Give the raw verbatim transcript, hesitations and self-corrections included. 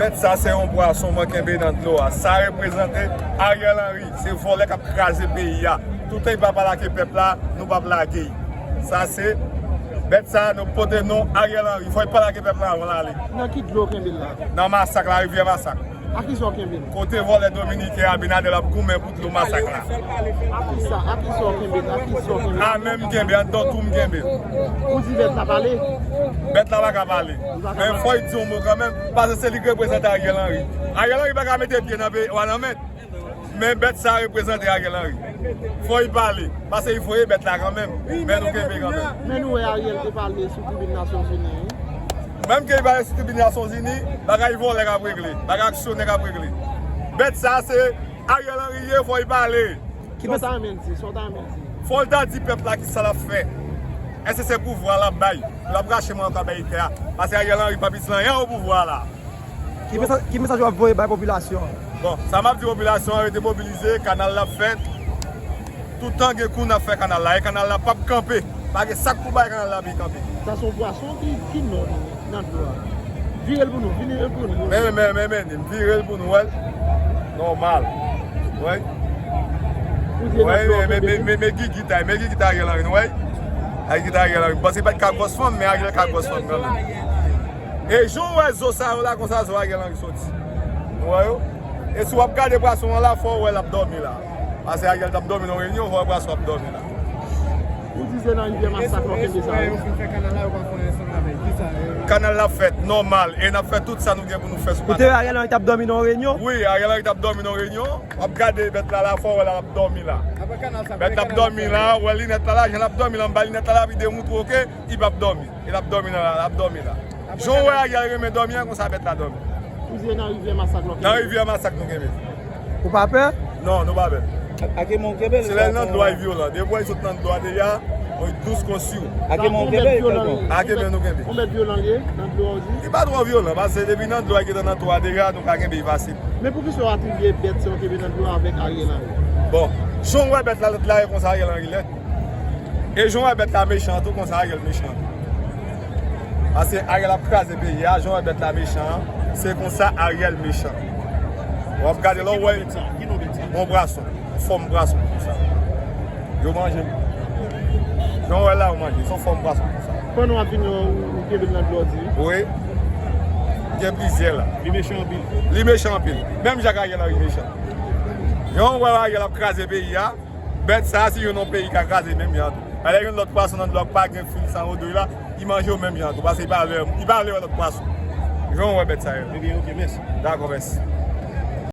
Bèt sa se yon pwason mwen kenbe nan dlo a. Sa reprezante Ariel Henry. Se vòlè k ap kraze peyi a. Toutan li pa pale ak pèp la, nou p ap lage l. Sa se bèt sa nou pote non Ariel Henry. Fò l pale ak pèp la avan l ale. Nan ki dlo w kenbe l la? Nan Masak, larivyè Masak. Ak kisa w kenbe l? Kote vòlè dominiken Abinader ap goumen pou dlo Masak la. Ak kisa, ak kisa w kenbe l? Ak kisa w kenbe l? A men m kenbe, anndan tou m kenbe l. Ou di bèt la pale? Bèt la pa ka pale. Men fò l di yon mo kanmenm, paske se li k reprezante Ariel Henry. Ariel Henry pa ka mete pye nan peyi Wanament. Men bèt sa reprezante Ariel Henry. Fò l pale, paske l voye bèt la kanmenm. Men nou kenbe kanmenm. Men nou wè Ariel te pale sou tribin Nasyonzini, wi. Menm ke l pale sou tribin Nasyonzini, bagay vòlè k ap regle, bagay aksyonè k ap regle. Bèt sa se Ariel Henry ye, fò l pale. Sa w ta renmen l di, sa w ta renmen l di? Fò l ta di pèp la kisa l ap fè. Èske se pouvwa l ap bay? L ap rache mwen ankò bay tè a. Paske Ariel Henry pa bezwen anyen o pouvwa la. Ki mesaj, ki mesaj w ap voye bay popilasyon an? Bon, sa m ap di popilasyon an, rete mobilize, kanal la ap fèt. Toutan gen kou n ap fè kanal la. E kanal la p ap kanpe. Pa gen sa k pou bay kanal la vin kanpe. Sa se yon pwason ki, ki non li nan dlo a. Vire l pou nou, vire l pou nou. Men, men, men, men, men, vire l pou nou, wè. Nòmal. Wè. Wè, men, men, men, men, men, gigit a, men gigit a Ariel Henry, wè. Ay, gigit a Ariel Henry. M panse pa t ka gwòs fanm, men Ariel ka gwòs fanm kanmenm. E jan w wè zo sa yo la, konsa zo Ariel Henry soti. Ou wè yo? E si w ap gade pwason an la, fò w wè l ap dòmi la. Paske Ariel t ap dòmi nan reyinyon, fò w wè pwason ap dòmi la. Ou di se nan rivyè Masak lò kenbe sa yo? Kanal la ap fèt nòmal e n ap fè tout sa nou gen pou nou fè sou kanal. Ou te wè Ariel Henry t ap dòmi nan reyinyon? Wi, Ariel Henry t ap dòmi nan reyinyon. W ap gade bèt la, la fò w wè l ap dòmi la. Bèt la ap dòmi la, wè linèt la la, jan l ap dòmi la, anba linèt la la, epi demoutwe w ke li p ap dòmi. E l ap dòmi la, l ap dòmi la. Jan w wè Ariel renmen dòmi an, konsa bèt la dòmi. Ou di e nan rivyè Masak lò kenbe? Nan rivyè Masak nou kenbe. Ou pa pè? Non, nou pa pè. Ak, ak e men w kenbe l. Se lè l nan dlo a, li vyolan. Depi w wè l sot nan dlo a deja, li dous kon sirop. Ak e men w kenbe l, tonton? Ak e men nou kenbe. Yon bèt vyolan li ye, nan dlo a w di? Li pa twò vyolan, paske depi nan dlo a, li gentan nan twou a deja, nou ka kenbe li fasil. Men poukisa w atribye bèt sa w kenbe nan dlo a avèk Ariel Henry? Bon, jan w wè bèt la, lòt la, e konsa Ariel Henry lèd. E jan w wè bèt la mechan tou, konsa Ariel mechan tou. Paske Ariel ap kraze peyi a, jan w wè bèt la mechan an, se konsa Ariel mechan. W ap gade lè w wè yon pwason, yon fòm pwason konsa. Yo manje l. Jan w wè la, yo manje l. Se yon fòm pwason konsa. Pandan w ap vini, ou, ou kenbe l nan dlo, di? Wi. Gen plizyè la. Li mechan anpil. Li mechan anpil. Menm jan ak Ariel Henry mechan. Jan w wè Ariel ap kraze peyi a, bèt sa a, si jwenn yon peyi ka kraze menm jan tou. Alè, jwenn lòt pwason nan dlo a k pa gen fil san odè la, li manje yo menm jan tou, paske li pa vle, li pa vle wè lòt pwason. Jan w wè bèt sa yo. Ebyen, ok, mèsi. Dakò, mèsi.